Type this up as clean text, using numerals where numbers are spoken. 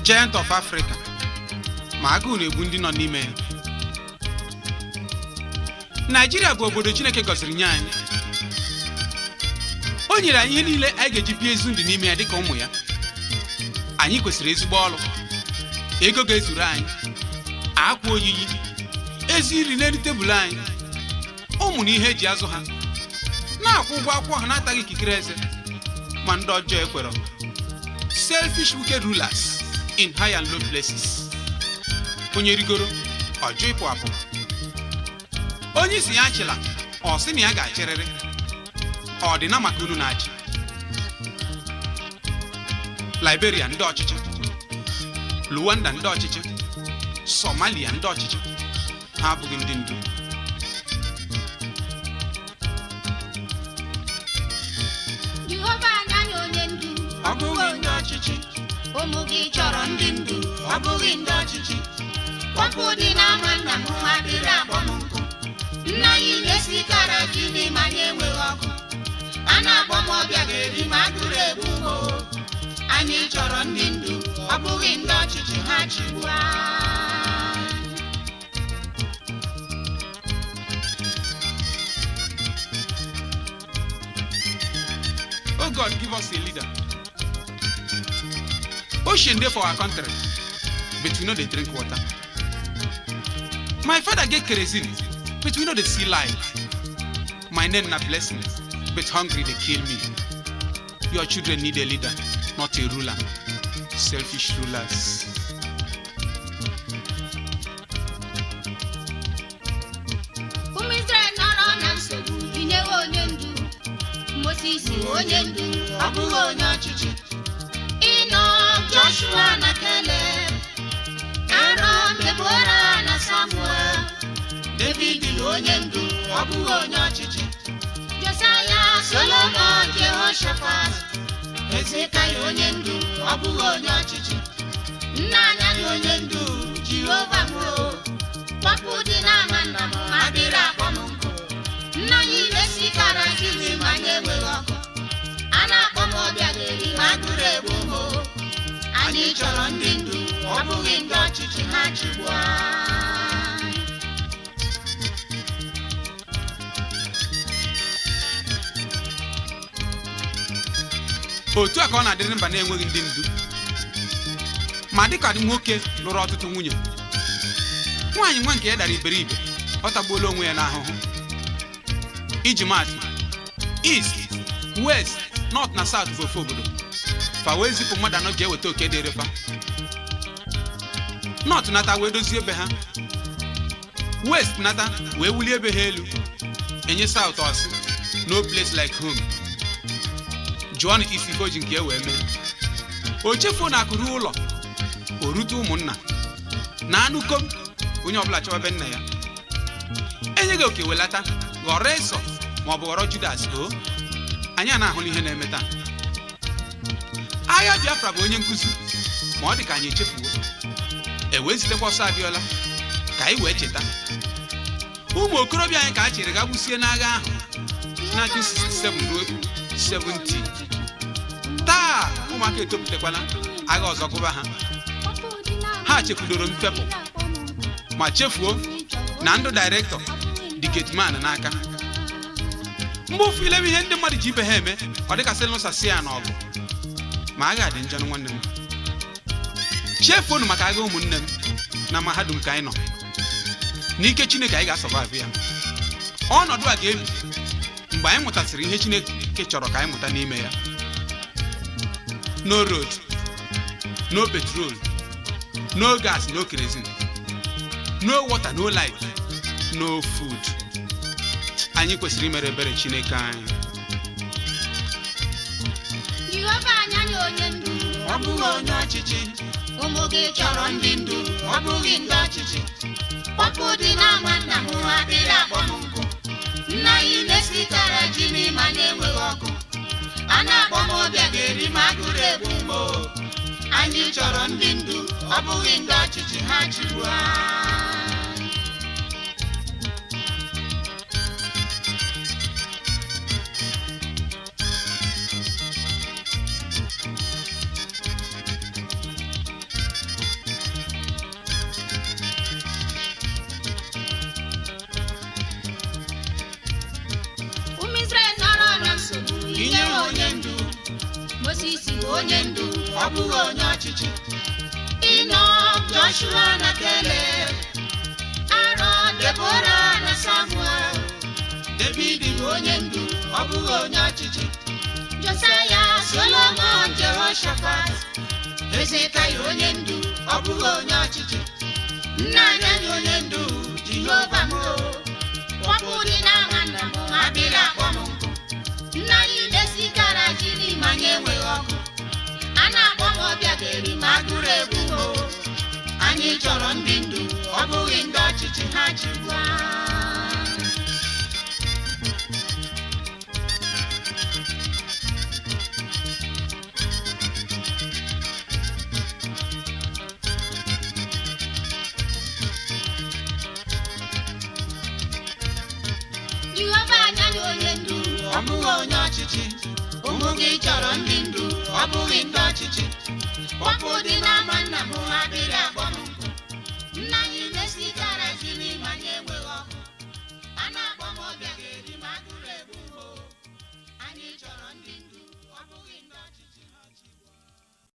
Giant of Africa, ma agụụ na-egbu ndị nọ n'ime ya. Naijiria bụ obodo Chineke gọziri nye anyị. O nyere anyị ihe niile anyị ga-eji bie ezi ndụ n'ime ya dịka ụmụ ya. Anyị kwesịrị ezigbo ọrụ, ego ga-ezuru anyị, akwa oyiyi, ezi nri n'elu tebụl anyị, ụmụ na ihe eji azụ ha, na-akwụ ụgwọ akwụkwọ ha na-ataghị ikikere eze. Ma ndị ọjọọ ekwerọ. Selfish, wicked rulers in high and low places. Onye rigoro, ọjọọ ịpụ apụ. Onye isi ya achịla, ọ sị na ya ga-achịrịrị. Ọ dị na maka unu na-achị. Liberia, ndị ọchịchị. Luanda, ndị ọchịchị. Somalia, ndị ọchịchị. Ha abụghị ndị ndu. Jehova, anya na onye ndu. Ọ bụghị ndị ọchịchị. Ụmụ gị chọrọ ndị ndu, ọ bụghị ndị ọchịchị. Kpọpụ dị n'ama nna m, adịrị akpọ m nkụ. Nna anyị na-esikara ji n'ime anyị enweghị ọkụ. A na-akpọ m ọbịa ga-eri ma agụrụ egbu m o. Anyị chọrọ ndị ndu, ọ bụghị ndị ọchịchị ha chigbu anyị. Oh God, give us a leader. Ocean dey for our country, but we no dey drink water. My father get kerosene, but we no dey see light. My name na Blessing, but hungry dey kill me. Your children need a leader, not a ruler. Selfish rulers. Ụmụ Izrel nọrọ na nsogbu, inyewe onye ndu. Moses onye ndu, ọ bụghị onye ọchịchị. Ịnọ Joshua na Caleb, Aaron, Deborah na Samuel. David onye ndu, ọ bụghị onye ọchịchị. Josaya, Solomon, Jehoshaphat, Hezekiah onye ndu, ọ bụghị onye ọchịchị. Nna anya na onye ndu, Jehova m o. Kpọpụ dị n'ama nna m, adịrị akpọ m nkụ. Nna anyị na-esikara jiri ma anyị enweghị ọkụ. A na-akpọ m ọbịa ga-eri ma agụrụ egbu m o. Anyị chọrọ ndị ndu, ọ bụghị ndị ọchịchị ha chigbu anyị. Otu a ka ọ na-adịrị mba na-enweghị ndị ndu. Ma dịka nwoke lụrụ ọtụtụ nwunye, nwaanyị nwa nke ya dara iberibe, ọ tagbuola onwe ya n'ahụhụ. Iji maatụ, East, West, North na South bụ ofe obodo. Fa wee zipụ mmadụ anọ ji eweta oke dịrị fa. North nata wee dozie ebe ha, West nata wee wulie ebe ha elu, enye South ọsị, "No place like home." Jụọ na isi ife o ji nke e wee mee. O chefuo na akụ ruo ụlọ, o rute ụmụnna na anụkom. Onye ọbụla chọwa ebe nna ya. Enyeghị oke, welata, ghọrọ Ịsọ ma ọ bụ ghọrọ Judas. O anyị a na-ahụla ihe na-eme taa. Agha Biafra bụ onye nkụzi, ma ọ dị ka anyị echefuo. E wee zitekwa ọsọ Abịọla ka anyị wee cheta ụmụ okorobịa anyị ka a chịrị ga gbusie n'agha ahụ 1967 ruo 70. Taa ụmụaka etopụtakwala, agha ọzọ gụba ha. Ha chekwudoro mfepụ ma chefuo na ndụ director dị gateman n'aka. Mgbe ụfụ ilebe ihe ndị mmadụ ji ibe ha eme, ọ dịkasị nụsasị ya n'ọgụ. Ma agha dị njọ. Nwanne m, chefuonu maka agha. Ụmụnne m, na mahadum ka anyị nọ. N'ike Chineke, anyị ga-asọvaịvụ ya. Ọnọdụ a ga-ebi mgbe anyị mụtasịrị ihe Chineke chọrọ ka anyị mụta n'ime ya. No road, no petrol, no gas, no kerosene, no water, no light, no food. Anyị kwesịrị imere ebere Chineke anyị. Jehova, anya na onye ndu. Ọ bụghị onye ọchịchị. Ụmụ gị chọrọ ndị ndu, ọ bụghị ndị ọchịchị. Kpọpụ dị n'ama nna m, adịrị akpọ m nkụ. Nna anyị na-esikara ji n'ịma na-enweghị ọkụ. A na-akpọ m ọbịa ga-eri ma agụrụ egbu m o. Anyị chọrọ ndị ndu, ọ bụghị ndị ọchịchị ha chigbu anyị. Moses bụ onye ndu, ọ bụghị onye ọchịchị. Enoch, Joshua na Caleb, Aaron, Deborah na Samuel. David bụ onye ndu, ọ bụghị onye ọchịchị. Josiah, Solomon, Jehoshaphat. Hezekaya onye ndu, ọ bụghị onye ọchịchị. Nna anyị Anyị onye ndu, Jehova m o. Kpọpụ dị n'ama nna m, Abịla akpọ m nkụ. Nna anyị mesikara jiri ma Anyị enweghị ọkụ. A na-akpọ m ọbịa ga-eri ma Agụrụ egbu m o. Anyị chọrọ ndị ndu, ọ bụghị ndị ọchịchị ha chịkwa. Jehova anya na onye ndu. Ọ bụghị onye ọchịchị. Ụmụ gị chọrọ ndị ndu, ọ bụghị ndị ọchịchị. Kpọpụ dị n'ama nna m, adịghị akpọ m